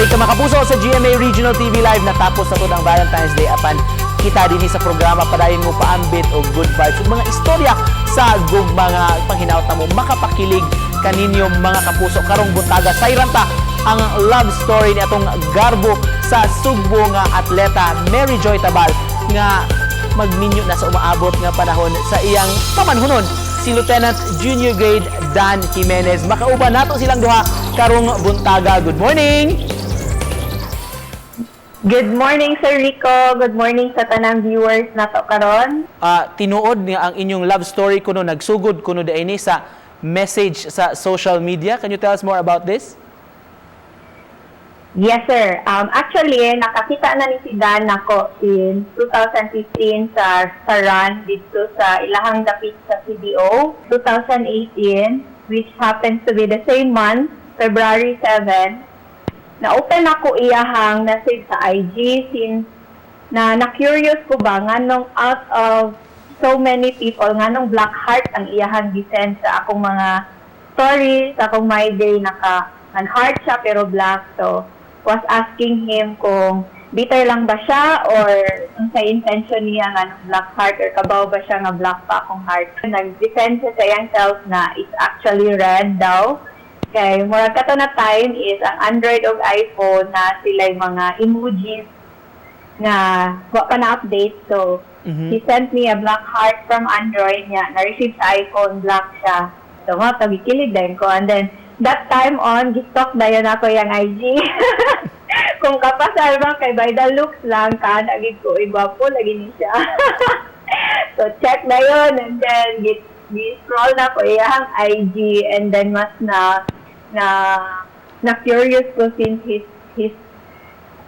Balik ta, mga kapuso, sa GMA Regional TV Live. Natapos na to ang Valentine's Day, apan kita dinhi sa programa padayon mo paambit og good vibes ug mga istorya sa gugma nga panghinaot namo makapakilig kaninyo, mga kapuso. Karong buntaga, sayran ta ang love story ni atong garbo sa Sugbo nga atleta, Mary Joy Tabal, nga magminyo na sa umaabot nga panahon sa iyang pamanhunon, si Lieutenant Junior Grade Dan Jimenez. Makauban nato silang duha karong buntaga. Good morning! Good morning, Sir Rico. Good morning sa tanang viewers nato karon. Tinuod nga ang inyong love story kuno nagsugod kuno diay ni sa message sa social media. Can you tell us more about this? Yes, sir. Actually, nakakita na ni si Dan nako in 2015 sa run dito sa ilahang dapit sa CDO. 2018, which happens to be the same month, February 7, na-open ako iyahang message sa IG since na na-curious ko ba nganong out of so many people, nganong black heart ang iyahang gisend sa akong mga stories, sa akong my day, naka an heart siya pero black. So, was asking him kung bitter lang ba siya or sa intention niya nga ng black heart or kabaw ba siya nga black pa akong heart. Nag-defend siya sa iyang self na it's actually red daw. Kay murag kato na time is ang Android og iPhone na sila mga emojis nga wa pa na-update. So, he sent me a black heart from Android niya. Na-receive sa iPhone, black siya. So, mga tagikilig din ko. And then, that time on, gistalk dayon ako yung IG. Kung kapasal ba, kay by the looks lang, ka, naging ko, "Uy, gwapo, lagi ni siya." So, check na yun. And then, gi-scroll na ko iyang IG. And then, mas na curious ko since his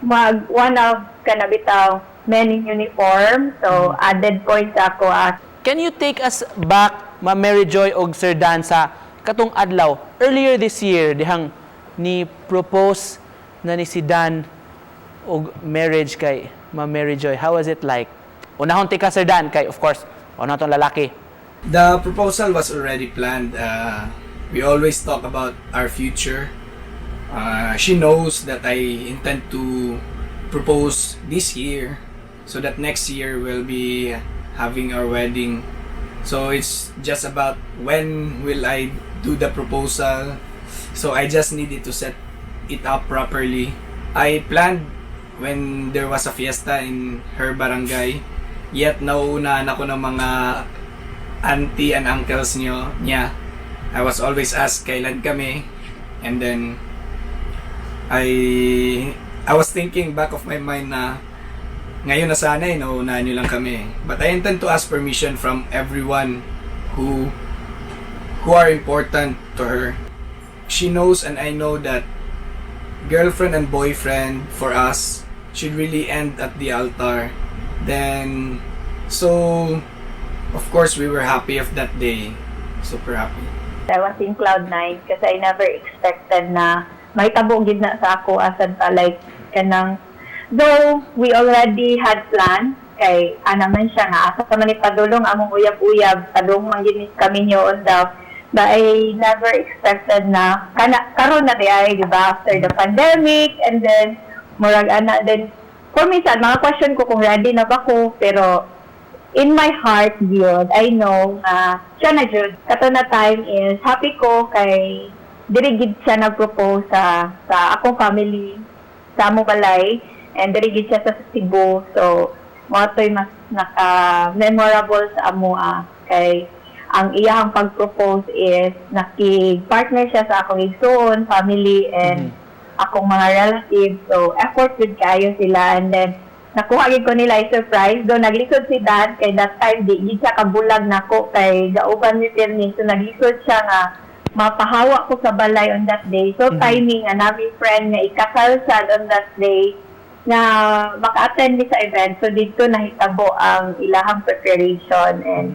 mag one of kana bitaw men in uniform, so added points ako as Can you take us back, Ma'am Mary Joy og Sir Dan, sa katong adlaw earlier this year dihang ni propose na ni si Dan og marriage kay Ma'am Mary Joy? How was it like? Unahon tika, Sir Dan, kay of course, una tong lalaki. The proposal was already planned. We always talk about our future. She knows that I intend to propose this year so that next year we'll be having our wedding. So it's just about when will I do the proposal. So I just needed to set it up properly. I planned when there was a fiesta in her barangay. Yet nauunahan ako ng mga auntie and uncles niya. I was always asked kailan kami, and then I was thinking back of my mind na ngayon na sana eh, nauunahan niyo lang kami. But I intend to ask permission from everyone who are important to her. She knows and I know that girlfriend and boyfriend for us should really end at the altar. Then, so, of course, we were happy of that day. Super happy. I was in cloud nine kasi I never expected na mahitabo gid na sa ako asan pa, like kanang though we already had plans kay ana man siya nga asa man ni padulong among uyab-uyab, padung man gid kami on daw, but I never expected na kana karon na di ay, di ba, after the pandemic. And then murag ana then for me sad mga question ko kung ready na ba ko, pero in my heart gyud I know nga siya na jud. Kato na time is happy ko kay diri gid siya nag-propose sa akong family, sa among balay, and diri gid siya sa Cebu. So mao to'y mas naka memorable sa amo kay ang iyang pag-propose is nakig-partner siya sa akong igsoon, family, and akong mga relatives. So effort gud kaayo sila, and then nakuha gid ko nila i-surprise do naglisod si Dad kay that time di gid siya kabulag nako kay gauban ni pirmi, so naglisod siya nga mapahawa ko sa balay on that day. So timing nga nami friend nga ikasal siya on that day nga maka-attend mi sa event. So dito nahitabo ang ilahang preparation, and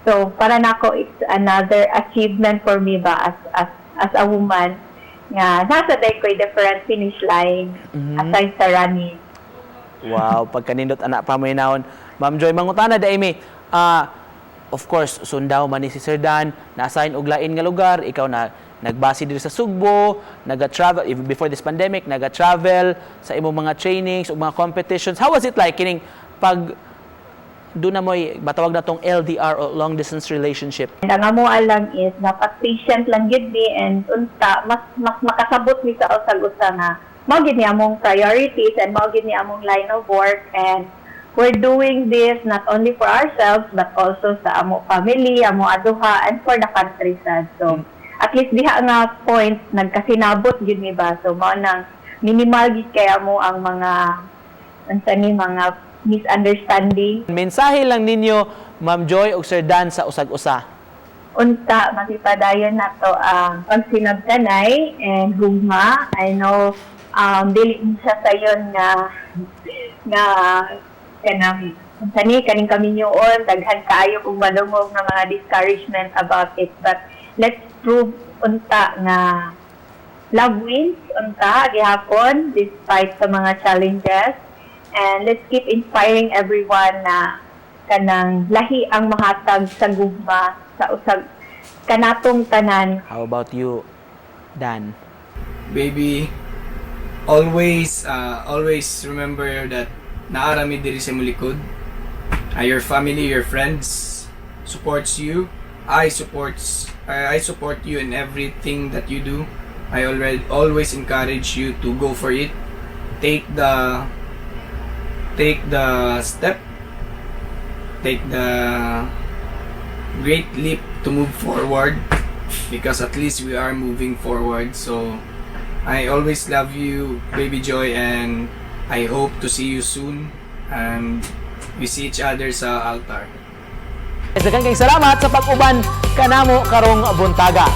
so para nako it's another achievement for me ba as a woman nga nasa day ko'y different finish line aside sa running. Wow, pagkanindot ana paminaon. Ma'am Joy, mangutana da mi. Of course, sundao man ni si Sir Dan, na-assign og lain nga lugar, ikaw na nagbase diri sa Sugbo, naga-travel even before this pandemic, naga-travel sa imong mga trainings ug mga competitions. How was it like kining pag duna mo'y matawag na tong LDR o long distance relationship? And ang amo lang is dapat patient lang gyud ni and unta mas makasabot mi sa usag usa nga mao gyud ni among priorities and mao gyud ni among line of work, and we're doing this not only for ourselves but also sa amo family, amo aduha, and for the country sad. So at least diha nga point nagkasinabot gyud mi ba. So mao nang minimal gyud kaya mo ang mga unsa ni mga misunderstanding. Mensahe lang ninyo, Ma'am Joy ug Sir Dan, sa usag-usa. Unta makipadayon nato ang pagsinabtanay and gugma. I know dili ni siya sayon nga kanang unsa ni kaning kaminyoon, daghan kaayo kung madungog nga mga discouragement about it, but let's prove unta nga love wins unta gihapon despite sa mga challenges, and let's keep inspiring everyone na kanang lahi ang mahatag sa gugma sa usag kanatong tanan. How about you, Dan? Baby, always remember that naa ra mi diri sa imong likod. Your family, your friends supports you. I support you in everything that you do. I already always encourage you to go for it. Take the step. Take the great leap to move forward because at least we are moving forward. So I always love you, Baby Joy, and I hope to see you soon and we see each other sa altar. Daghang kay salamat sa pag-uban kanamo karong buntaga.